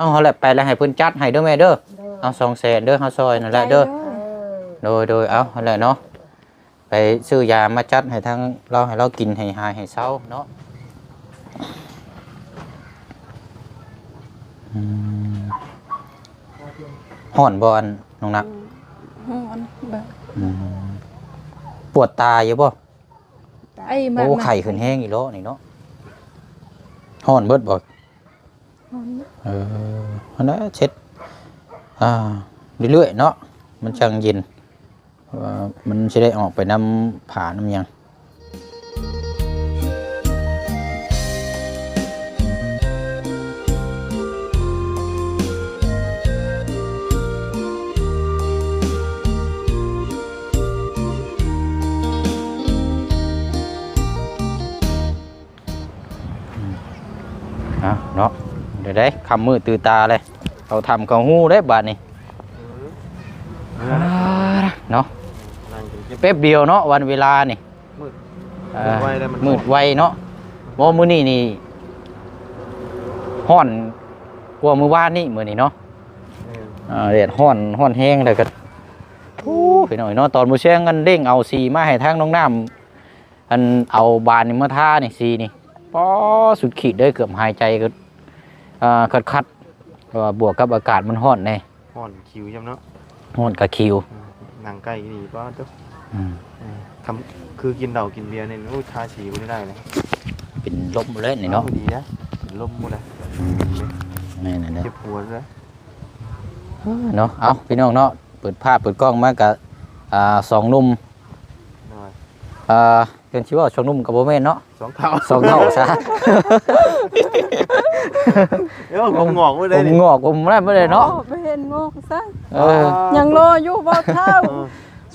ເອົາຫັ້ນແຫຼະ ໄປແລ້ວໃຫ້ເພິ່ນຈັດໃຫ້ເດີແມ່ເດີ. ໂດຍ ເອົາສອງແສນເດີ ເຮົາຊ່ອຍນັ້ນແຫຼະເດີ. ໂດຍ ໂດຍ ເອົາຫັ້ນແຫຼະເນາະ ໄປຊື້ຢາມາຈັດໃຫ້ທາງລາວ ໃຫ້ລາວກິນໃຫ້ຫາຍໃຫ້ເຊົາເນາະ. ອືມ ຮ້ອນບໍ່ ອັນນ້ອງນັກ? ອືມ ຮ້ອນເບິ່ງ. ອືມ ປວດຕາຢູ່ບໍ່? ໄອມັນ ໂອ້ ນະ ໄຂ້ຂຶ້ນແຮງອີກແລ້ວນີ້ເນາະ. ຮ້ອນເບິດບໍ່? ຮ້ອນ. ເອີ ຫັ້ນນະ ເຊັດ ອ່າ ເລື້ອຍໆເນາະ ມັນຈັ່ງເຢັນ ເພາະວ່າມັນຊິໄດ້ອອກໄປນຳຜ້ານຳຫຍັງ. ອືມ ເອົາເນາະ ໄດ້ໆ ຄ່ຳມືດຕື່ນຕາເລີຍ ເຂົ້າຖ້ຳເຂົ້າຮູເດ້ບາດນີ້. ເອີ ເນາະ ແປັບດຽວເນາະ ວັນເວລານີ້ ມືດ ເອີ ມືດໄວແລ້ວ ມັນມືດໄວເນາະ. ບໍ່ ມື້ນີ້ນີ້ຮ້ອນກວ່າມື້ວານນີ້ ມື້ນີ້ເນາະ. ແມ່ນ ເອີ ແດດຮ້ອນ ຮ້ອນແຮງ ແລ້ວກໍ ໂອ້ ພີ່ນ້ອງເນາະ ຕອນມື້ແຊງ ອັນເລັ່ງເອົາສີມາໃຫ້ທາງນ້ອງນ້ຳ ອັນເອົາບານນີ້ມາທານີ້ ສີນີ້ ປາ ສຸດຂີດເລີຍ ເກືອບຫາຍໃຈກໍ ອ່າ ຂັດໆ ເພາະວ່າບວກກັບອາກາດມັນຮ້ອນແດ່ ຮ້ອນ ຄິວຍຳເນາະ ຮ້ອນກະຄິວ. ອືມ ນັ່ງໃກ້ອີ່ຫຼີ ປາໂທ້. ອືມ ເອີ ຄຳ ຄືກິນເຫຼົ້າກິນເບຍນີ້ ໂອ້ຍ ທາສີບໍ່ໄດ້ເລີຍ ເປັນລົມເລີຍນີ້ເນາະ. ເອົາ ດີນະ ເປັນລົມໝົດເລີຍ. ອືມ ແມ່ນແຫຼະ ເຈັບຫົວເລີຍ ເອີ ເນາະ. ເອົາ ພີ່ນ້ອງເນາະ ເປີດພາບເປີດກ້ອງມາກະ ອ່າ ສອງໜຸ່ມ ໂດຍ ອ່າ ເປັນຊິເວົ້າສອງໜຸ່ມກໍບໍ່ແມ່ນເນາະ ສອງເຖົ້າ ສອງເຖົ້າຊະ. ເອີ ຜົມງອກບໍ່ໄດ້ ຜົມງອກ ຜົມນັ້ນບໍ່ໄດ້ເນາະ. ໂອ້ ບໍ່ເຫັນງອກຊະ. ເອີ ຍັງລໍຢູ່ບໍ່ເຖົ້າ ເອີ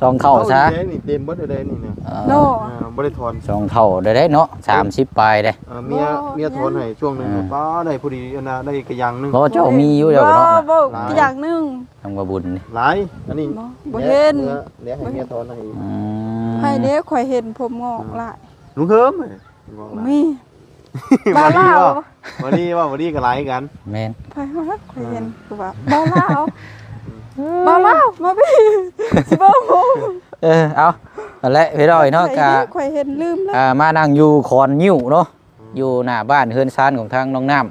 ສອງເຖົ້າຊະ. ເຖົ້າອີກແລ້ວນີ້ ເຕັມເບິດແລ້ວນີ້ນະ ເອີ ເນາະ. ເອີ ບໍ່ໄດ້ຖອນ ສອງເຖົ້າໄດ້ເນາະ ສາມສິບປາຍເດ້. ເອີ ເມຍ ບໍ່ ເມຍຖອນໃຫ້ຊ່ວງໜຶ່ງ ເອີ ປ້າ ໄດ້ພໍດີ ອັນນ່າ ໄດ້ກະຢ່າງໜຶ່ງ. ບໍ່ ເຈົ້າມີຢູ່ແລ້ວເນາະ ບໍ່ ກະຢ່າງໜຶ່ງ ທຳກະບຸນນີ້ ຫຼາຍ ອັນນີ້ ບໍ່ເຫັນ ເນຍ ເນຍໃຫ້ເມຍຖອນໃຫ້ອີກ. ອືມ ໃຜເດ້ ຂ້ອຍເຫັນຜົມງອກຫຼາຍ ອືມ ລຸງເຮີມ ມີ ບໍ່ ບໍ່ ບໍ່ ບໍ່ດີ ບໍ່ດີ ບໍ່ດີກໍຫຼາຍຄືກັນ. ແມ່ນ ໃຜວ່າ ຂ້ອຍເຫັນ ຄືວ່າ ບໍ່ລາວ ບໍ່ລາວ ມາພີ່ ຊິເບິ່ງ. ເອີ ເອົາ ນັ້ນແຫຼະ ພີ່ນ້ອງເນາະ ກະ ຂ້ອຍເຫັນ ລືມແລ້ວ ອ່າ ມານັ່ງຢູ່ຂອນງິ້ວເນາະ ຢູ່ໜ້າບ້ານເຮືອນຊານຂອງທາງນ້ອງນ້ຳ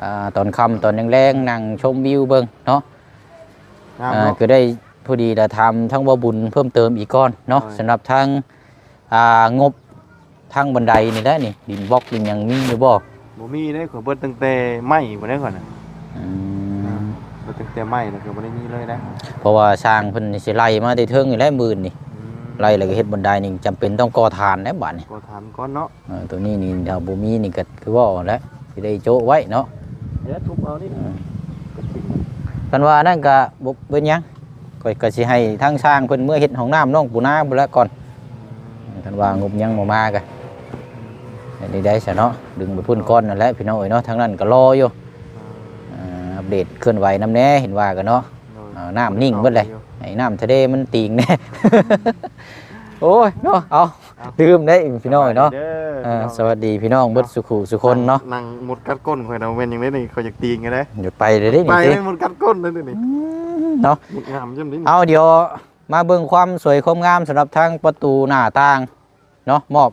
ອ່າ ຕອນຄ່ຳຕອນແລງໆ ນັ່ງຊົມວິວເບິ່ງເນາະ. ອ່າ ກໍໄດ້ພໍດີລະ ຖາມທາງບໍ່ບຸນເພີ່ມເຕີມອີກກ່ອນເນາະ ສຳລັບທາງ ອ່າ ງົບທາງບັນໄດນີ້ແຫຼະນີ້ ດິນບລັອກດິນຫຍັງມີຢູ່ບໍ່? ບໍ່ມີເດ້ ຂ້ອຍເບິດຕັ້ງແຕ່ໄມ້ພຸ້ນເດ້ຂ້ອຍນະ. ອືມ ເບິດຕັ້ງແຕ່ໄມ້ແລ້ວກໍບໍ່ໄດ້ມີເລີຍນະ ເພາະວ່າຊ່າງເພິ່ນຊິໄລ່ມາແຕ່ເທິງນີ້ແຫຼະ ມື້ນີ້ ອືມ ໄລ່ແລ້ວກໍເຮັດບັນໄດນີ້ ຈຳເປັນຕ້ອງກໍ່ຖານແລ້ວບາດນີ້ ກໍ່ຖານກ່ອນເນາະ. ເອີ ໂຕນີ້ນີ້ຖ້າບໍ່ມີນີ້ກໍຄືເວົ້າຫັ້ນແຫຼະ ຊິໄດ້ໂຈະໄວ້ເນາະ. ເດີ ທຸບເອົານີ້ ເອີ ຄັນວ່ານັ້ນກໍບໍ່ເປັນຫຍັງ ຂ້ອຍກໍຊິໃຫ້ທາງຊ່າງເພິ່ນເມືອເຮັດຫ້ອງນ້ຳນ້ອງປູນາພຸ້ນລະກ່ອນ. ຄັນວ່າງົບຍັງບໍ່ມາກໍ ເຮັດໄດ້ຊະເນາະ ດຶງໄປພຸ້ນກ່ອນນັ້ນແຫຼະ ພີ່ນ້ອງເອີຍເນາະ. ທາງນັ້ນກໍລໍຢູ່ ເອີ ອັບເດດເຄື່ອນໄຫວນຳແດ່ ເຫັນວ່າກັນເນາະ. ໂດຍ ເອີ ນ້ຳນິ່ງເບິດເລີຍ ໃຫ້ນ້ຳທະເລມັນຕີງແດ່. ໂອ້ຍເນາະ ເອົາ ເອົາ ຕື່ມໄດ້ພີ່ນ້ອງເນາະ. ເອີ ສະບາຍດີເດີ ອ່າ ພີ່ນ້ອງເບິດ ເນາະ ສູ່ຄູ່ສູ່ຄົນເນາະ. ນັ່ງ ນັ່ງມຸດກັດກົ້ນຂ້ອຍນະ ແມ່ນຫຍັງເດ້ນີ້ ຂ້ອຍຢາກຕີງເດ້ ຢາກໄປເດ້ນີ້ ໄປເດ້ ມຸດກັດກົ້ນເດ້ນີ້. ອືມ ເນາະ ມຸດງາມຈັ່ງນີ້. ເອົາ ດຽວມາເບິ່ງຄວາມສວຍຄວາມງາມສຳລັບທາງປະຕູໜ້າຕ່າງເນາະ ມອບ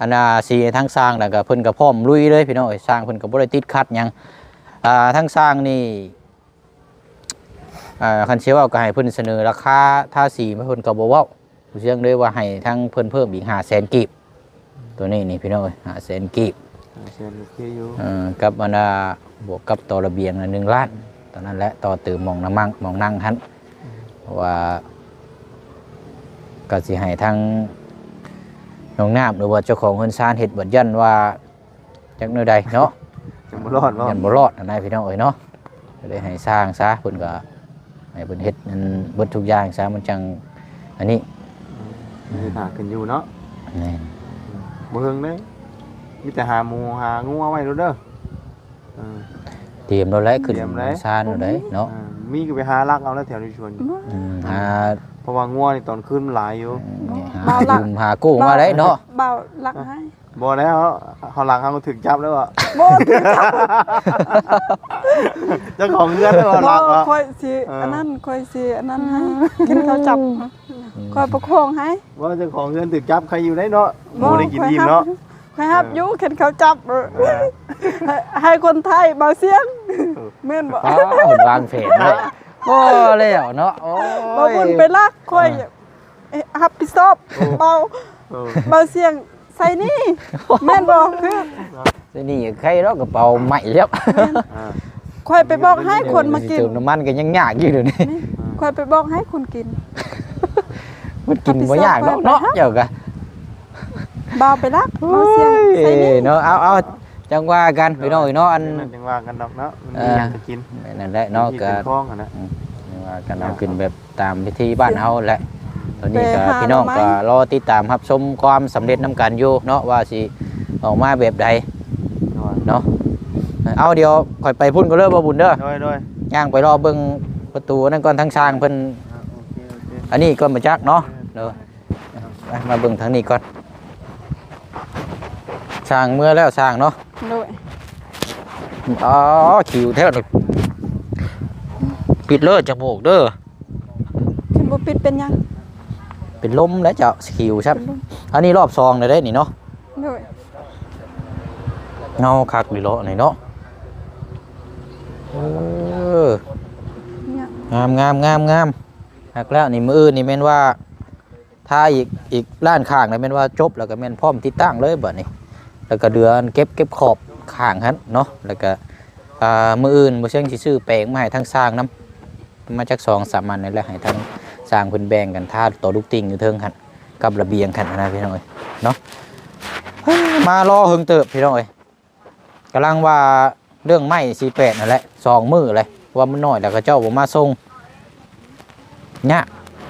ອັນນ່າສີໃຫ້ທາງຊ່າງ ແລ້ວກໍເພິ່ນກໍພ້ອມລຸຍເລີຍພີ່ນ້ອງເອີຍ. ຊ່າງເພິ່ນກໍບໍ່ໄດ້ຕິດຂັດຫຍັງ ອ່າ ທາງຊ່າງນີ້ ອ່າ ຄັນຊິເວົ້າກໍໃຫ້ເພິ່ນສະເໜີລາຄາທາສີມາ ເພິ່ນກໍບໍ່ເວົ້າ ຜູ້ຊ່ຽງເລີຍວ່າໃຫ້ທາງເພິ່ນເພີ່ມອີກຫ້າແສນກີບ. ໂຕນີ້ນີ້ພີ່ນ້ອງເອີຍ ຫ້າແສນກີບ ຫ້າແສນໂອເຄຢູ່ ເອີ ກັບອັນນ່າ ບວກກັບຕໍ່ລະບຽງນະໜຶ່ງລ້ານ ຕອນນັ້ນແຫຼະ ຕໍ່ຕື່ມໝ່ອງນະມັ່ງ ໝ່ອງນັ່ງຫັ້ນ ເພາະວ່າກໍຊິໃຫ້ທາງນ້ອງນ້ຳ ຫຼືວ່າເຈົ້າຂອງເຮືອນຊານເຮັດ ບັດຢ້ານວ່າ ຈັກແນວໃດເນາະ ຍັງບໍ່ລອດເນາະ ຍັງບໍ່ລອດຫັ້ນນະພີ່ນ້ອງເອີຍເນາະ. ກໍເລີຍໃຫ້ຊ່າງຊະ ເພິ່ນກໍໃຫ້ເພິ່ນເຮັດນັ້ນເບິດທຸກຢ່າງຊະ ມັນຈັ່ງອັນນີ້ ອືມ ມີທ່າຂຶ້ນຢູ່ເນາະ. ແມ່ນ ບໍ່ເຫິງເດ້ ມີແຕ່ຫາໝູຫາງົວໄວ້ໂລດເດີ. ເອີ ຕຽມໂລດແຫຼະ ຂຶ້ນ ຕຽມເລີຍ ຊານໂລດເດ້ເນາະ. ເອີ ມີກໍໄປຫາລັກເອົາແລ້ວແຖວໃນສວນ ອືມ ຫາ ເພາະວ່າງົວນີ້ຕອນຄືນມັນຫຼາຍຢູ່. ອືມ ຫາ ບໍ່ລັກ ຫາກູ້ມາໄດ້ເນາະ ບໍ່ລັກໃຫ້ ບໍ່ແລ້ວ ເຮົາຫຼັກເຮົາຖືກຈັບແລ້ວບໍ່? ບໍ່ຖືກຈັບ ເຈົ້າຂອງເຮືອນແລ້ວບໍ່? ຫຼັກບໍ່ ຂ້ອຍຊິ ເອີ ອັນນັ້ນ ຂ້ອຍຊິອັນນັ້ນໃຫ້ ເຫັນເຂົາຈັບ ອືມ ຂ້ອຍປະຄອງໃຫ້ ວ່າເຈົ້າຂອງເຮືອນຖືກຈັບ ໃຄຢູ່ໄດ໋ເນາະ ບໍ່ ບໍ່ໄດ້ກິນອີ່ມເນາະ ຂ້ອຍຮັບ ເອີ ຢູ່ ເຫັນເຂົາຈັບ ເອີ ໃຫ້ ໃຫ້ຄົນໄທເບົາສຽງ ເອີ ແມ່ນບໍ່? ອ້າວ ວາງແຜນໄວ້ ພໍແລ້ວເນາະ ໂອ້ຍ ບໍ່ບຸນໄປລັກ ຂ້ອຍ ເອີ ເອະ ຮັບຜິດຊອບ ໂອ້ ເບົາ ໂອ້ ເບົາສຽງໃສ່ໜີ້ ແມ່ນບໍ່? ຄືໃສ່ໜີ້ໃຄແລ້ວ ກະເປົາໄໝ້ແລ້ວ ແມ່ນ ອ່າ ຂ້ອຍໄປບອກໃຫ້ຄົນມາກິນ ເຕີມນ້ຳມັນກະຍັງຍາກຢູ່ດຽວນີ້ ນີ້ ອ່າ ຂ້ອຍໄປບອກໃຫ້ຄົນກິນ ມັນກິນບໍ່ຍາກດອກເນາະ ເຈົ້າກະ ເບົາໄປລັກ ເບົາສຽງໃສ່ໜີ້ ເນາະ ເອົາ ເອົາ ຈັ່ງວ່າກັນ ພີ່ນ້ອງເອີຍເນາະ ອັນ ຈັ່ງວ່າກັນດອກເນາະ ມັນມີຫຍັງກະກິນ ເອີ ແມ່ນນັ້ນແຫຼະເນາະ ກະ ອືມ ຈັ່ງວ່າກັນ ເອົາຂຶ້ນແບບຕາມພິທີບ້ານເຮົາແຫຼະ ຕອນນີ້ກະພີ່ນ້ອງກະລໍຕິດຕາມຮັບຊົມຄວາມສຳເລັດນຳກັນຢູ່ເນາະ ວ່າຊິອອກມາແບບໃດເນາະ ເອົາ ດຽວຂ້ອຍໄປພຸ້ນກ່ອນເດີ ບໍ່ບຸນເດີ ໂດຍ ໂດຍ ຍ່າງໄປລໍເບິ່ງປະຕູນັ້ນກ່ອນ ທາງຊ່າງເພິ່ນ ອ່າ ໂອເຄ ໂອເຄ ອັນນີ້ກ່ອນ ບໍ່ຈັກເນາະ ໂດຍ ໄປ ມາເບິ່ງທາງນີ້ກ່ອນ ຊ່າງເມືອແລ້ວ ຊ່າງເນາະ ໂດຍ ອໍ ຂີວແທ້ນີ້ ປິດເລີ ຈະໂບກເດີ ຄັນບໍ່ປິດເປັນຫຍັງ? ເປັນລົມແລ້ວເຈົ້າ ຊິຂີວຊ້ຳ ເປັນລົມ ອັນນີ້ລອບສອງແລ້ວເດ້ນີ້ເນາະ ໂດຍ ເງົາຄັກດີເລາະນີ້ເນາະ ເອີ ງາມ ງາມ ງາມ ງາມ ງາມ ຄັກແລ້ວນີ້ ມື້ອື່ນນີ້ແມ່ນວ່າ ຖ້າອີກ ອີກດ້ານຂ້າງນະແມ່ນວ່າຈົບ ແລ້ວກະແມ່ນພ້ອມຕິດຕັ້ງເລີຍບາດນີ້ ແລ້ວກະເດືອເກັບ ເກັບຂອບຂ້າງຫັ້ນເນາະ ແລ້ວກະ ອ່າ ມື້ອື່ນບໍ່ເຊິ່ງຊິຊື້ແປງມາໃຫ້ທາງຊ່າງນຳ ມາຈັກສອງສາມອັນນີ້ແຫຼະ ໃຫ້ທາງຊ່າງເພິ່ນແບ່ງກັນທາຕໍ່ລູກຕິ່ງຢູ່ເທິງຫັ້ນ ກັບລະບຽງຫັ້ນນະພີ່ນ້ອງເອີຍເນາະ ມາລໍເຫິງເຕີບພີ່ນ້ອງເອີຍ. ກຳລັງວ່າເລື່ອງໄມ້ສີ່ແປດນັ້ນແຫຼະ ສອງມື້ແຫຼະ ວ່າມັນນ້ອຍແລ້ວເຂົາເຈົ້າບໍ່ມາສົ່ງ ຍາກ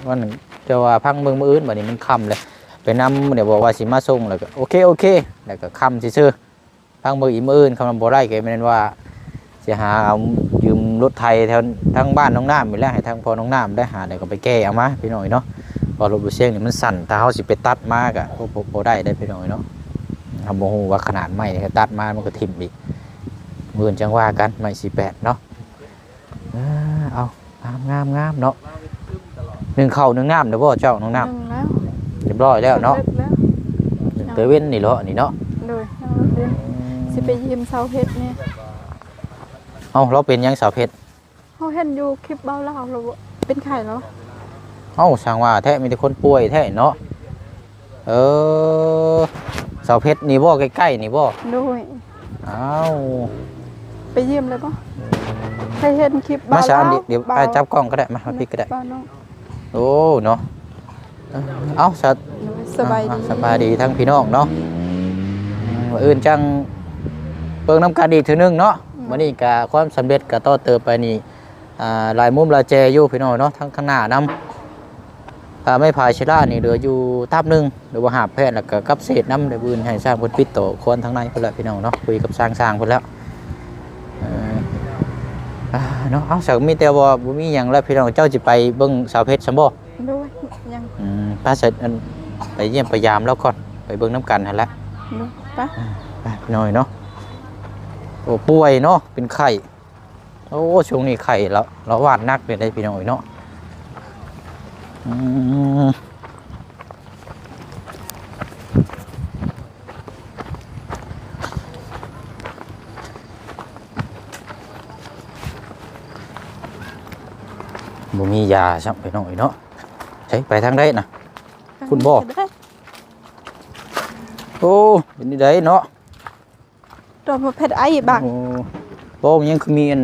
ວ່ານັ້ນ ແຕ່ວ່າຟັງເບິ່ງມື້ອື່ນ ບາດນີ້ມັນຄ່ຳແລ້ວ ໄປນຳ ດຽວບອກວ່າຊິມາສົ່ງ ແລ້ວກໍໂອເຄ ໂອເຄ ແລ້ວກໍຄ່ຳຊື່ໆ ຟັງເບິ່ງອີກມື້ອື່ນ ຄັນວ່າບໍ່ໄດ້ກໍແມ່ນວ່າຊິຫາເອົາຢືມລົດໄຖແຖວທາງບ້ານນ້ອງນ້ຳນີ້ແຫຼະ ໃຫ້ທາງພໍ່ນ້ອງນ້ຳໄດ້ຫາ ແລ້ວກໍໄປແກ່ເອົາມາ ພີ່ນ້ອງເອີຍເນາະ ເພາະລົດບໍ່ຊຽງນີ້ມັນສັ້ນ ຖ້າເຮົາຊິໄປຕັດມາກໍ ໂອ້ ບໍ່ ບໍ່ໄດ້ເດ້ ພີ່ນ້ອງເອີຍເນາະ ເຮົາບໍ່ຮູ້ວ່າຂະໜາດໄມ້ນີ້ ຕັດມາມັນກໍຖິ້ມອີກ ມື້ອື່ນຈັ່ງວ່າກັນ ໄມ້ສີ່ແປດເນາະ ເອີ ເອົາ ງາມໆໆເນາະ ໜຶ້ງເຂົ້າໜຶ້ງນ້ຳແລ້ວບໍ່ເຈົ້າ ນ້ອງນ້ຳ? ໜຶ້ງແລ້ວ ຮຽບຮ້ອຍແລ້ວເນາະ ໜຶ້ງແຕ່ເວັນນີ້ເນາະ ອັນນີ້ເນາະ ໂດຍ ຍັງບໍ່ເປັນ ອືມ ຊິໄປຢ້ຽມສາວເພັດນີ້ ເອົ້າ ລາວເປັນຫຍັງສາວເພັດ? ເຮົາເຫັນຢູ່ຄລິບເບົາລາວ ລາວເປັນໄຂ້ແລ້ວ ເອົ້າ ຊ່າງວ່າແທ້ ມີແຕ່ຄົນປ່ວຍແທ້ເນາະ ເອີ ສາວເພັດນີ້ບໍ່ ໃກ້ໆນີ້ບໍ່? ໂດຍ ອ້າວ ໄປຢ້ຽມແລ້ວບໍ່? ເອີ ເຄີຍເຫັນຄລິບເບົາລາວ ມາຊະ ດຽວອ້າຍຈັບກ້ອງກໍໄດ້ ມາ ມາພີ້ກໍໄດ້ ໂອ້ ເນາະ ເອີ ເອົ້າ ສະ ໂດຍ ສະບາຍດີ ອ່າ ສະບາຍດີທັງພີ່ນ້ອງເນາະ ມື້ອື່ນຈັ່ງເບິ່ງນຳກັນອີກເທື່ອໜຶ່ງເນາະ ອືມ ມື້ນີ້ກະຄວາມສຳເລັດກະຕໍ່ເຕີບໄປນີ້ ອ່າ ຫຼາຍມຸມຫຼາຍແຈຢູ່ພີ່ນ້ອງເນາະ ທັງຂ້າງໜ້ານຳ ອ່າ ໄມ້ພາຍເຊລານີ້ເຫຼືອຢູ່ຕັບໜຶ່ງ ຫຼືວ່າຫາບແຜ່ນ ແລ້ວກໍກັບເສດນຳ ດຽວມື້ອື່ນໃຫ້ຊ່າງເພິ່ນປິດຕໍ່ຄວນທາງໃນພຸ້ນແຫຼະພີ່ນ້ອງເນາະ ຄຸຍກັບຊ່າງ ຊ່າງເພິ່ນແລ້ວ ເອີ ອ່າ ເນາະ ເອົ້າ ສະ ມີແຕ່ວ່າບໍ່ມີຫຍັງແລ້ວພີ່ນ້ອງ ເຈົ້າຊິໄປເບິ່ງສາວເພັດຊັ້ນບໍ່? ໂດຍ ຍັງ ອືມ ໄປຊະ ອັນ ໄປຢ້ຽມໄປຢາມລາວກ່ອນ ໄປເບິ່ງນຳກັນຫັ້ນແຫຼະ ໂດຍ ໄປ ອ່າ ໄປພີ່ນ້ອງເນາະ ໂອ້ ປ່ວຍເນາະ ເປັນໄຂ້ ໂອ້ ຊ່ວງນີ້ໄຂ້ລະ ລະບາດໜັກເລີຍເດ້ພີ່ນ້ອງເອີຍເນາະ ອືມ ບໍ່ມີຢາຊ້ຳພີ່ນ້ອງເອີຍເນາະ ໃສ ໄປທາງໃດນະ ພຸ້ນບໍ່? ໂອ້ ເປັນຈັ່ງໃດເນາະ? ຕົວບໍ່ເຜັດໄອ້ບັກ ໂອ້ ບໍ່ ຍັງຄືມີອັນ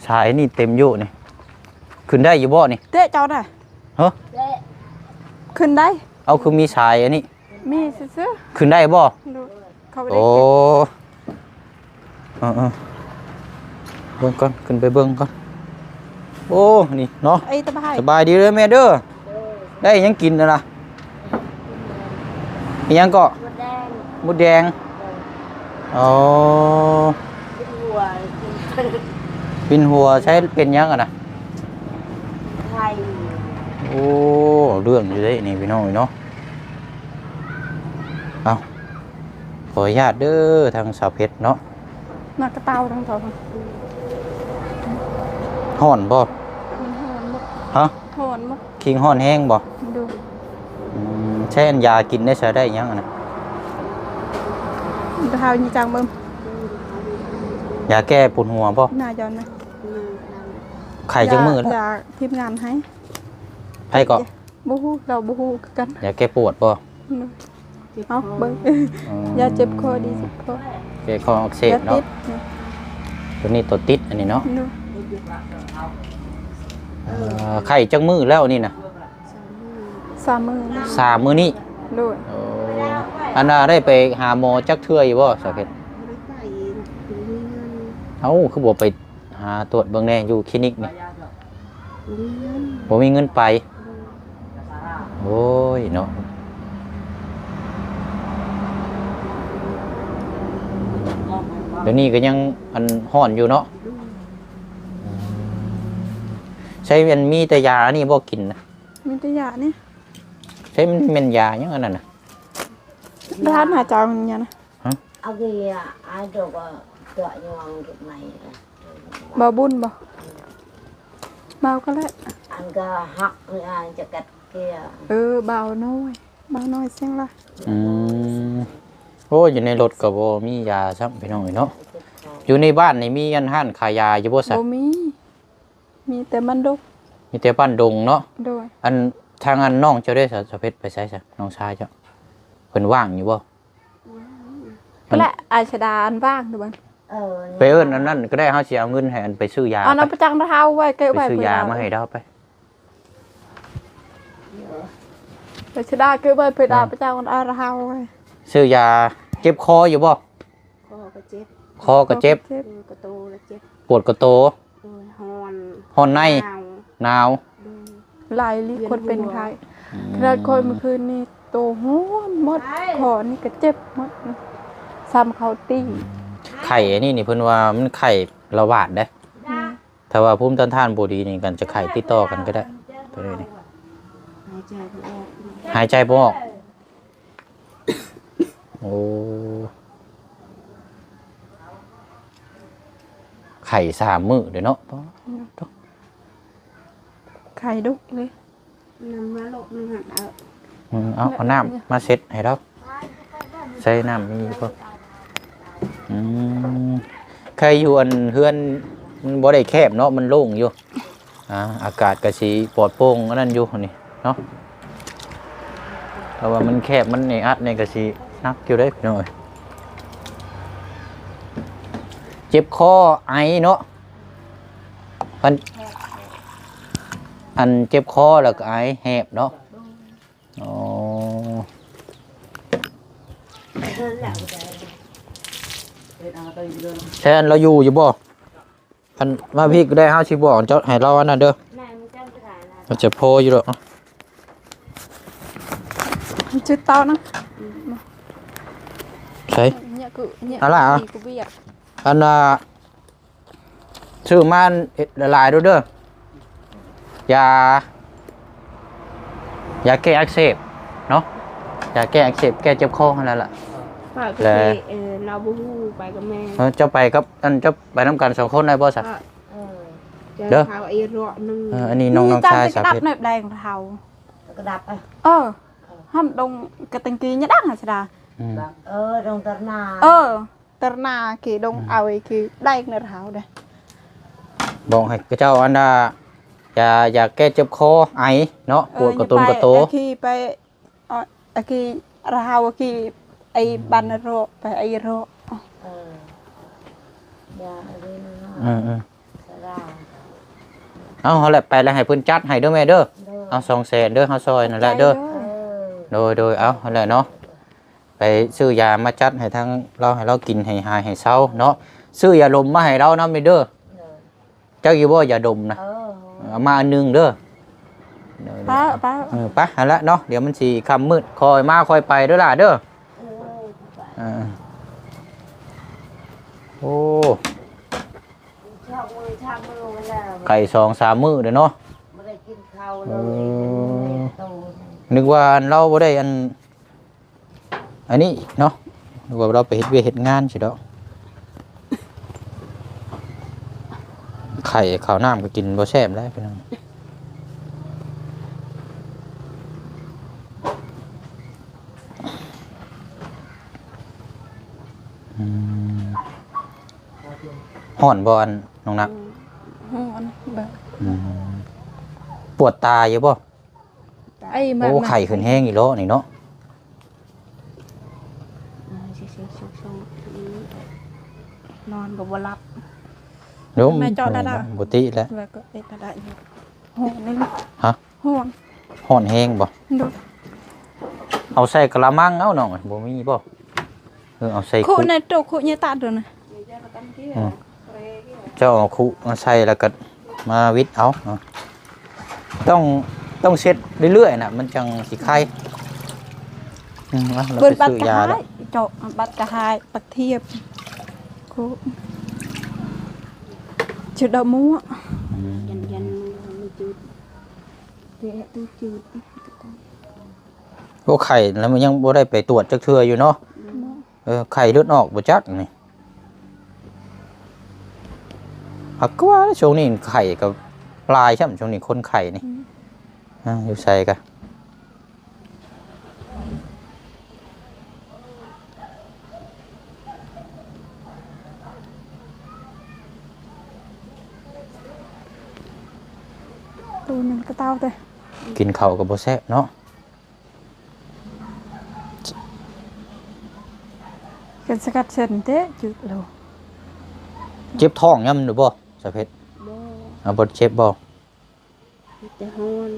ສາຍນີ້ເຕັມຢູ່ນີ້ ຂຶ້ນໄດ້ຢູ່ບໍ່ນີ້? ເຕະເຈົ້ານະ ຮະ? ຂຶ້ນໄດ້ ເອົາ ຄືມີສາຍອັນນີ້ ມີຊື່ໆ ຂຶ້ນໄດ້ບໍ່? ໂດຍ ເຂົາບໍ່ໄດ້ ໂອ້ ເກັບ ເອີໆ ເບິ່ງກ່ອນ ຂຶ້ນໄປເບິ່ງກ່ອນ ໂອ້ ນີ້ເນາະ ເອີຍ ສະບາຍ ສະບາຍດີເດີແມ່ເດີ ໄດ້ຫຍັງກິນນະລະ? ອີຫຍັງເກາະ? ມົດແດງ ມົດແດງ ອໍ ເປັນຫົວ ເປັນຫົວ ໃຊ້ເປັນຫຍັງຫັ້ນນະ? ໄຂ້ ໂອ້ ເລື່ອງຢູ່ເດ້ນີ້ພີ່ນ້ອງເອີຍເນາະ ເອົ້າ ຂໍອະນຸຍາດເດີ ທາງສາວເພັດເນາະ ໜ້າກະເຕົາທັງສອງ ຮ້ອນບໍ່? ມັນຮ້ອນໝົດ ຮະ? ຮ້ອນໝົດ ຄີງຮ້ອນແຮງບໍ່? ໂດຍ ອືມ ໃຊ້ອັນຢາກິນໄດ້ ໃຊ້ໄດ້ຫຍັງອັນນັ້ນ? ເຮົານີ້ຈັງເບິ່ງ ຢາແກ້ປວດຫົວບໍ່? ໜ້າຢອນນະ ໄຂ້ຈັກມື້ແລ້ວ? ຢາ ຢາທີມງານໃຫ້ ໃຜເກາະ? ບໍ່ຮູ້ ລາວບໍ່ຮູ້ຄືກັນ ຢາແກ້ປວດບໍ່? ໂດຍ ເອົາເບິ່ງ ອືມ ຢາເຈັບຄໍ ດີເຈັບຄໍ ແກ້ຄໍອັກເສບເນາະ ຢາຕິດ ໂຕນີ້ໂຕຕິດອັນນີ້ເນາະ ໂດຍ ເອີ ໄຂ້ຈັກມື້ແລ້ວນີ້ນະ? ສາມມື້ ສາມມື້ນີ້ ໂດຍ ໂອ້ ອັນນ່າ ໄດ້ໄປຫາໝໍຈັກເທື່ອຢູ່ບໍ່ ສາວເພັດ? ບໍ່ໄດ້ໄປ ບໍ່ມີເງິນ ເອົ້າ ຄືບໍ່ໄປ ຫາຕວດເບິ່ງແດ່ຢູ່ຄລີນິກນີ້ ບໍ່ມີເງິນ ບໍ່ມີເງິນໄປ ໂອ້ຍເນາະ ດຽວນີ້ກໍຍັງອັນຮ້ອນຢູ່ເນາະ ໃຊ້ອັນມີແຕ່ຢາອັນນີ້ບໍ່ກິນນະ? ມີແຕ່ຢານີ້ ໃຊ້ມັນແມ່ນຢາຫຍັງອັນນັ້ນນະ? ຮ້ານຫາເຈົ້າຫຍັງນະ? ເອົາເກຍ ອາດອກເຈາະຍອງເກັບໃໝ່ ບ່າວບຸນບໍ່? ບ່າວກໍແຫຼະ ອັນກໍຮັກ ອາຈະກັດເກຍ ເອີ ບ່າວນ້ອຍ ບ່າວນ້ອຍເສັງລະ ອືມ ໂອ້ ຢູ່ໃນລົດກໍບໍ່ມີຢາຊ້ຳ ພີ່ນ້ອງເອີຍເນາະ ຢູ່ໃນບ້ານນີ້ມີອັນຮ້ານຂາຍຢາຢູ່ບໍ່ຊະ? ບໍ່ມີ ມີແຕ່ບ້ານດົງ ມີແຕ່ບ້ານດົງເນາະ ໂດຍ ອັນທາງອັນນ້ອງເຈົ້າເດ້ ສາວເພັດໄປໃສຊະ ນ້ອງຊາຍເຈົ້າ ເພິ່ນວ່າງຢູ່ບໍ່? ກໍແຫຼະ ອາຍຊະດາອັນວ່າງຢູ່ເບິ່ງ ເອີ ໄປເອີ້ນອັນນັ້ນກໍໄດ້ ເຮົາຊິເອົາເງິນໃຫ້ອັນໄປຊື້ຢາ ເອົານຳປະຈັກເຮົາໄວ້ ເກັບໄວ້ ໄປຊື້ຢາມາໃຫ້ລາວໄປ ອາຍຊະດາເກັບໄວ້ ໄປດາປະຈັກອັນເຮົາໄວ້ ຊື້ຢາເຈັບຄໍຢູ່ບໍ່? ຄໍກໍເຈັບ ຄໍກໍເຈັບ ເອີ ກະໂຕລະເຈັບ ປວດກະໂຕ ໂດຍ ຮ້ອນ ຮ້ອນໃນ ໜາວ ໜາວ ໂດຍ ຫຼາຍລີ້ຄົນເປັນໄຂ້ ອືມ ຂະໜາດຂ້ອຍມື້ຄືນນີ້ໂຕຮ້ອນໝົດ ຄໍນີ້ກໍເຈັບໝົດ ຊ້ຳເຂົາຕີ ໄຂ້ອັນນີ້ນີ້ເພິ່ນວ່າມັນໄຂ້ລະບາດເດ້ ອືມ ຖ້າວ່າພູມຕ້ານທານບໍ່ດີນີ້ ກໍຈະໄຂ້ຕິດຕໍ່ກັນກໍໄດ້ ໂຕນີ້ນີ້ ຫາຍໃຈບໍ່ອອກ ຫາຍໃຈບໍ່ອອກ ໂອ້ ໄຂ້ສາມມື້ເດ້ເນາະ ອືມ ໂທ້ ໄຂ້ດຸເລີຍ ນຳມາໂລະໜຶ່ງຫັ້ນເອົາ ອືມ ເອົາ ເອົານ້ຳມາເຊັດໃຫ້ລາວ ໃສ່ນ້ຳມີບໍ່? ອືມ ໃຄ່ຢູ່ອັນເຮືອນມັນບໍ່ໄດ້ແຄບເນາະ ມັນໂລ່ງຢູ່ ອ່າ ອາກາດກໍຊິປອດໂປ່ງອັນນັ້ນຢູ່ນີ້ເນາະ ເພາະວ່າມັນແຄບ ມັນແອອັດນີ້ກໍຊິໜັກຢູ່ເດ້ພີ່ນ້ອງເອີຍ ເຈັບຄໍ ໄອເນາະ ອັນ ອັນເຈັບຄໍແລ້ວກໍໄອ ແຫບເນາະ ອໍ ແຊນລາວຢູ່ຢູ່ບໍ່? ອັນມາພີ້ກໍໄດ້ ເຮົາຊິບອກເຈົ້າໃຫ້ລາວອັນນັ້ນເດີ ມັນຈະພໍຢູ່ດອກ ມັນຈະເຕົານະ ໃສ ເນຍຄືເນຍ ອັນລະ ນີ້ກູວຽກ ອັນນ່າ ຊື້ມາຫຼາຍໆ ໂດດເດີ ຢາ ຢາແກ້ອັກເສບເນາະ ຢາແກ້ອັກເສບ ແກ້ເຈັບຄໍຫັ້ນແຫຼະ ປາກະເຕ ເອີ ລາວບໍ່ຮູ້ ໄປກັບແມ່ ເອີ ເຈົ້າໄປກັບ ອັນ ເຈົ້າໄປນຳກັນສອງຄົນໄດ້ບໍ່ຊະ? ເອີ ເດີ ເຈົ້າເອົາອີກເລາະໜຶ່ງ ເອີ ອັນນີ້ນ້ອງ ນ້ອງຊາຍສາວເພັດ ແດງເທົາ ກະດັບ ເອີ ເອີ ຫັ້ນດົງກະຕັງກີຍະດັງຫັ້ນຊະດາ ອືມ ເອີ ດົງຕະໜາ ເອີ ເຕີນາ ກີດົງ ອືມ ເອົາ ກີແດງເນາະເຮົາເດ້ ບອກໃຫ້ເຂົາເຈົ້າ ອັນນ່າ ຢາ ຢາແກ້ເຈັບຄໍ ໄອເນາະ ເອີ ປວດກະຕຸນກະໂຕ ຢ່າໄປ ເອີ ກີ ເຮົາ ກີ ໄອ ອືມ ບັນໂຣ ໄປໄອໂຣ ເອີ ຢ່າ ເອີ ເອີ ເອົາ ຫັ້ນແຫຼະ ໄປແລ້ວໃຫ້ເພິ່ນຈັດໃຫ້ເດີແມ່ເດີ ໂດຍ ເອົາ ສອງແສນເດີ ເຮົາຊ່ອຍນັ້ນແຫຼະເດີ ໂດຍ ໂດຍ ເອົາ ຫັ້ນແຫຼະເນາະ ໄປຊື້ຢາມາຈັດໃຫ້ທາງລາວ ໃຫ້ລາວກິນໃຫ້ຫາຍໃຫ້ເຊົາເນາະ ຊື້ຢາດົມມາໃຫ້ລາວນຳເດີ ໂດຍ ຈັກຢູ່ບໍ່ຢາດົມນະ ເອີ ເອົາມາອັນໜຶ່ງເດີ ໄປ ໄປ ເອີ ໄປຫັ້ນລະເນາະ ດຽວມັນຊິຄ່ຳມືດ ຄ່ອຍມາຄ່ອຍໄປເດີຫຼ້າເດີ ເອີ ເອີ ໂອ້ ໄຂ້ສອງສາມມື້ເດີເນາະ ບໍ່ໄດ້ກິນເຂົ້າເລີຍ ເອີ ເປັນມື້ແລກໂຕ ນຶກວ່າອັນລາວບໍ່ໄດ້ອັນ ອັນນີ້ເນາະ ຫຼືວ່າລາວໄປເຮັດວຽກເຮັດງານຊິດອກ. ໄຂ້ເຂົ້ານ້ຳກໍກິນບໍ່ແຊບແລ້ວພີ່ນ້ອງ. ອືມ ຮ້ອນບໍ່ ອັນນ້ອງນະ? ອືມ ຮ້ອນເບິ່ງ. ອືມ ປວດຕາຢູ່ບໍ່? ໄອ້ ໂອ້ ມາ ໄຂ້ຂຶ້ນແຮງອີ່ຫຼໍນີ້ເນາະ. ນອນກໍບໍ່ຫຼັບ. ໂດມ ແມ່ເຈາະໄດ້ລະ ບໍ່ຕິແລ້ວ ແລ້ວກໍເຮັດໄດ້ຢູ່. ຮ້ອນນີ້ ຮະ? ຮ້ອນ ຮ້ອນແຮງບໍ່? ໂດຍ ເອົາໃສ່ກະລະມັງເອົານ້ອງ ບໍ່ມີບໍ່? ເອີ ເອົາໃສ່ຄຸ ຄຸໃນຕູ້ ຄຸໃນຕາໂດນນະ. ອືມ ເຈົ້າເອົາຄຸມາໃສ່ແລ້ວກໍມາວິດເອົາ. ຕ້ອງ ຕ້ອງເຊັດເລື້ອຍໆນະ ມັນຈັ່ງຊິໄຄ. ອືມ ເອົາ ເບິ່ງບັດກະຫາຍ ເຈາະບັດກະຫາຍ ປັກທຽບ ຄຸ ຈຸດດອກມົ້ວ. ອືມ ຢັນ ຢັນມັນຈຸດ ເຕະຕູ້ຈຸດ. ໂອ້ ໄຂ້ແລ້ວ ມັນຍັງບໍ່ໄດ້ໄປຕວດຈັກເທື່ອຢູ່ເນາະ. ອືມ ເອີ ໄຂ້ເລືອດອອກບໍ່ຈັກນີ້. ຫາກວ່າຊ່ວງນີ້ໄຂ້ກໍຫຼາຍຊ້ຳ ຊ່ວງນີ້ຄົນໄຂ້ນີ້. ອືມ ອ່າ ຢູ່ໃສກະ ໂຕນັ້ນກະເຕົາແຕ່ ກິນເຂົ້າກໍບໍ່ແຊບເນາະ. ກັນສະກັດເສັ້ນເຕະ ຈືດໂລ. ເຈັບທ້ອງຍາມນັ້ນຢູ່ບໍ່ ສາວເພັດ? ບໍ່. ອາ ບໍ່ເຈັບບໍ່? ມີແຕ່ຮ້ອນ.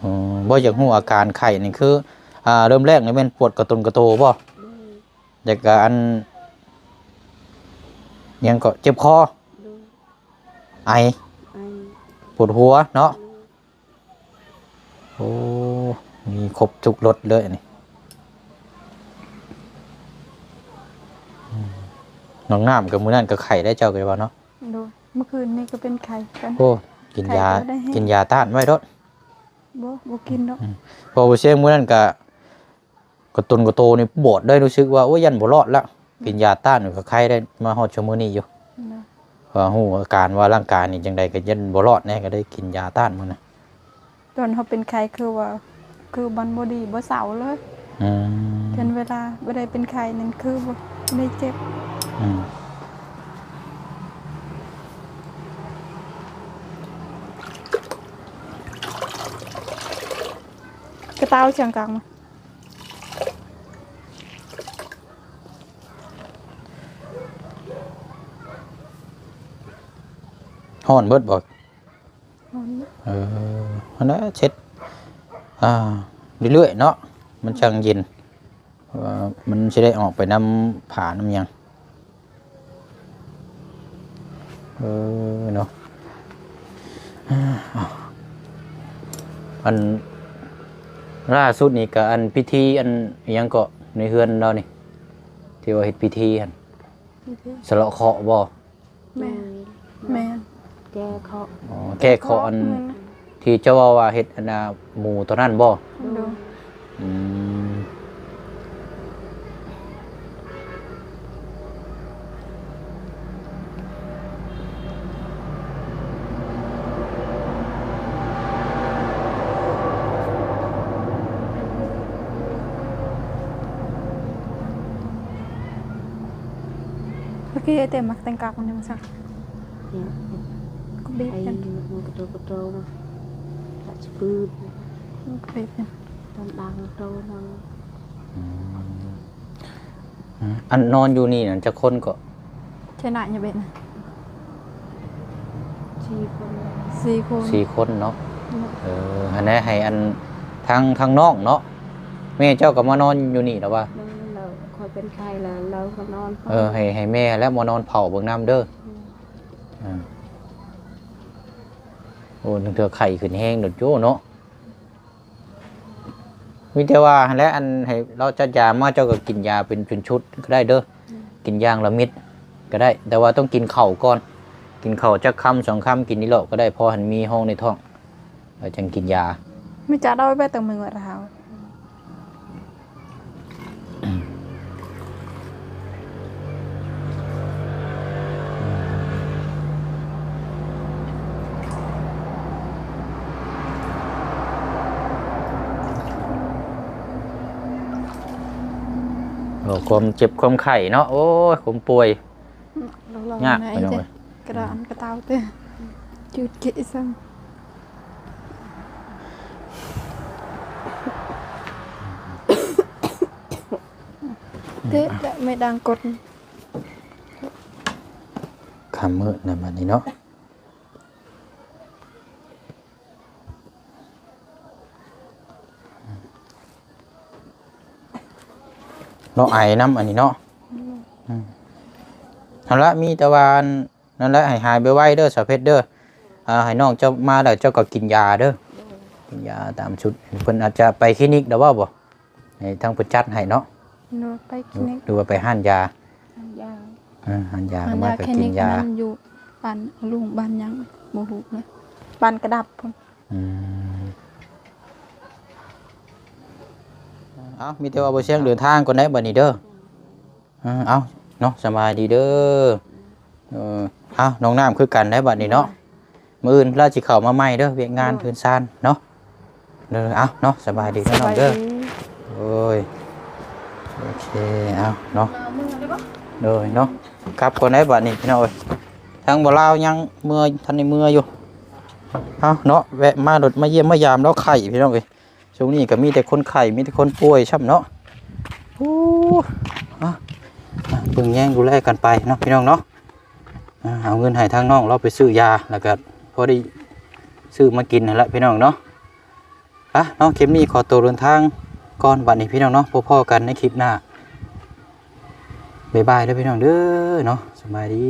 ອໍ ບໍ່ ຢາກຮູ້ອາການໄຂ້ນີ້ຄື ອ່າ ເລີ່ມແລກນີ້ແມ່ນປວດກະຕຸນກະໂຕບໍ່? ໂດຍ. ຢາກ ກະ ອັນ ຫຍັງເກາະ ເຈັບຄໍ? ໂດຍ. ໄອ? ໄອ. ປວດຫົວເນາະ? ໂດຍ. ໂອ້ ມີຄົບທຸກລົດເລີຍອັນນີ້. ອືມ ນ້ອງນ້ຳກໍມື້ນັ້ນກໍໄຂ້ໄດ້ ເຈົ້າກໍວ່າເນາະ. ໂດຍ ມື້ຄືນນີ້ກໍເປັນໄຂ້ກັນ. ໂອ້ ກິນຢາ ໄຂ້ກໍໄດ້ແຮງ ກິນຢາຕ້ານໄວ້ໂລດ. ບໍ່ ບໍ່ກິນດອກ. ອືມ ເພາະວ່າຊຽງມື້ນັ້ນກໍ ກະຕຸນກະໂຕນີ້ປວດເລີຍ ຮູ້ສຶກວ່າ ໂອ້ຍ ຢ້ານບໍ່ລອດລະ. ອືມ ກິນຢາຕ້ານກໍໄຄໄດ້ມາຮອດຊົ່ວໂມງນີ້ຢູ່. ເນາະ ວ່າຮູ້ອາການວ່າຮ່າງກາຍນີ້ຈັ່ງໃດ ກໍຢ້ານບໍ່ລອດແດ່ ກໍໄດ້ກິນຢາຕ້ານມື້ນັ້ນ. ຕອນເຮົາເປັນໄຂ້ຄືວ່າ ຄືມັນບໍ່ດີ ບໍ່ເຊົາເລີຍ. ອືມ ເຖິງເວລາບໍ່ໄດ້ເປັນໄຂ້ນັ້ນ ຄືບໍ່ໄດ້ເຈັບ. ອືມ ກະເຕົາຈັ່ງກາງມາ. ຮ້ອນເບິດບໍ່? ຮ້ອນ. ເອີ ຫັ້ນແຫຼະ ເຊັດ ອ່າ ເລື້ອຍໆເນາະ ມັນຈັ່ງເຢັນ ເພາະວ່າມັນຊິໄດ້ອອກໄປນຳຜ້ານຳຫຍັງ. ເອີ ເນາະ ອັນລ່າສຸດນີ້ກະອັນພິທີອັນຫຍັງເກາະໃນເຮືອນລາວນີ້ ທີ່ວ່າເຮັດພິທີຫັ້ນ ພິທີສະເລາະເຄາະບໍ່? ແມ່ນ ແມ່ນ ແກ້ເຄາະ. ອໍ ແກ້ເຄາະອັນ ແກ້ເຄາະ ທີ່ເຈົ້າເວົ້າວ່າເຮັດອັນນ່າໝູໂຕນັ້ນບໍ່? ໂດຍ. ອືມ ໂອເຄ ແຕ່ມັກແຕ່ງກາກມັນຍັງສັກ. ເອີ ກໍບີບກັນ ໄອ້ມັນກະໂຕກະໂຕມາ ກະຈະປືດ ມັນກໍບີບກັນ ຕອນດັງໂຕມາ. ອືມ ອັນນອນຢູ່ນີ້ນັ້ນຈັກຄົນເກາະ? ຊະນະຍາເບັດນະ ສີ່ຄົນ ສີ່ຄົນ ສີ່ຄົນເນາະ. ເອີ ຫັ້ນແຫຼະ ໃຫ້ອັນທາງ ທາງນ້ອງເນາະ ແມ່ເຈົ້າກໍມານອນຢູ່ນີ້ລະວ່າ? ແມ່ນແລ້ວ ຂ້ອຍເປັນໄຂ້ແລ້ວ ລາວກໍນອນເຝົ້າ. ເອີ ໃຫ້ ໃຫ້ແມ່ແລ້ວມານອນເຝົ້າເບິ່ງນຳເດີ. ອືມ ອ່າ ໂອ້ ເທື່ອໄຂ້ຂຶ້ນແຮງໂດດໂຈ້ເນາະ. ມີແຕ່ວ່າຫັ້ນແຫຼະ ອັນໃຫ້ລາວຈັດຢາມາ ເຈົ້າກໍກິນຢາເປັນຊຸດໆກໍໄດ້ເດີ. ອືມ ກິນຢ່າງລະເມັດກໍໄດ້ ແຕ່ວ່າຕ້ອງກິນເຂົ້າກ່ອນ ກິນເຂົ້າຈັກຄຳສອງຄຳ ກິນນີ້ເລາະກໍໄດ້ ພໍໃຫ້ມີຮອງໃນທ້ອງ ແລ້ວຈັ່ງກິນຢາ. ມີຈັດເອົາໄວ້ແບບຕັ້ງມື້ວ່າເຮົາ ອືມ ຄວາມເຈັບຄວາມໄຂ້ເນາະ ໂອ້ຍ ຄວາມປ່ວຍ ລອງ ຍາກ ໄປເນາະ ເຈົ້າ ເອີຍ ກະດານກະເຕົາເຕີ ຈືດເກະຊ້ຳ ເຕະ ແລະ ໄມ້ດ່າງກົດ ຄ່ຳມືດນະ ບັດນີ້ເນາະ. ເນາະ ໄອນຳອັນນີ້ເນາະ ອືມ ອືມ ຫັ້ນລະ ມີແຕ່ວ່າ ອັນ ນັ້ນແຫຼະ ໃຫ້ຫາຍໄວໆເດີ ສາວເພັດເດີ ອ່າ ໃຫ້ນ້ອງເຈົ້າມາແລ້ວ ເຈົ້າກໍກິນຢາເດີ ກິນຢາຕາມຊຸດ ເພິ່ນອາດຈະໄປຄລີນິກແລ້ວເວົ້າບໍ່ ໃຫ້ທາງເພິ່ນຈັດໃຫ້ເນາະ ໂດຍ ໄປຄລີນິກ ຫຼືວ່າໄປຮ້ານຢາ ຮ້ານຢາ ເອີ ຮ້ານຢາ ຮ້ານຢາ ກໍມາກໍກິນຢາ ຄລີນິກນັ້ນຢູ່ບ້ານລຸງ ບ້ານຫຍັງ ບໍ່ຮູ້ນະ ບ້ານກະດັບພຸ້ນ ອືມ ເອົາ ມີແຕ່ວ່າບໍ່ຊຽງເດີນທາງກ່ອນໄດ໋ບັດນີ້ເດີ ເອີ ເອົາເນາະ ສະບາຍດີເດີ ເອີ ເອົາ ນ້ອງນ້ຳຄືກັນໄດ໋ບັດນີ້ເນາະ ໂດຍ ມື້ອື່ນລາວຊິເຂົ້າມາໃໝ່ເດີ ວຽກງານ ໂດຍ ເຮືອນຊານເນາະ ເດີ ເອົາເນາະ ສະບາຍດີເດີນ້ອງເດີ ສະບາຍດີ ໂດຍ ໂອເຄ ເອົາເນາະ ເອົາເມືອໄດ້ບໍ່ ໂດຍເນາະ ກັບກ່ອນໄດ໋ບັດນີ້ພີ່ນ້ອງເອີຍ ທາງບ່າວລາວຍັງເມືອ ທັນໄດ້ເມືອຢູ່ ເອົາເນາະ ແວະມາໂລດ ມາຢ້ຽມມາຢາມລາວໄຂ້ພີ່ນ້ອງເອີຍ ຊ່ວງນີ້ກໍມີແຕ່ຄົນໄຂ້ ມີແຕ່ຄົນປ່ວຍຊ້ຳເນາະ ໂອ້ ເອົາ ເບິ່ງແຍງດູແລກັນໄປເນາະ ພີ່ນ້ອງເນາະ ເອົາເງິນໃຫ້ທາງນ້ອງລາວໄປຊື້ຢາ ແລ້ວກໍພໍໄດ້ຊື້ມາກິນຫັ້ນລະ ພີ່ນ້ອງເນາະ ອະ ເນາະ ຄລິບນີ້ຂໍໂຕເດີນທາງກ່ອນບັດນີ້ ພີ່ນ້ອງເນາະ ພົບພໍ້ກັນໃນຄລິບໜ້າ ບາຍບາຍເດີ ພີ່ນ້ອງເດີເນາະ ສະບາຍດີ.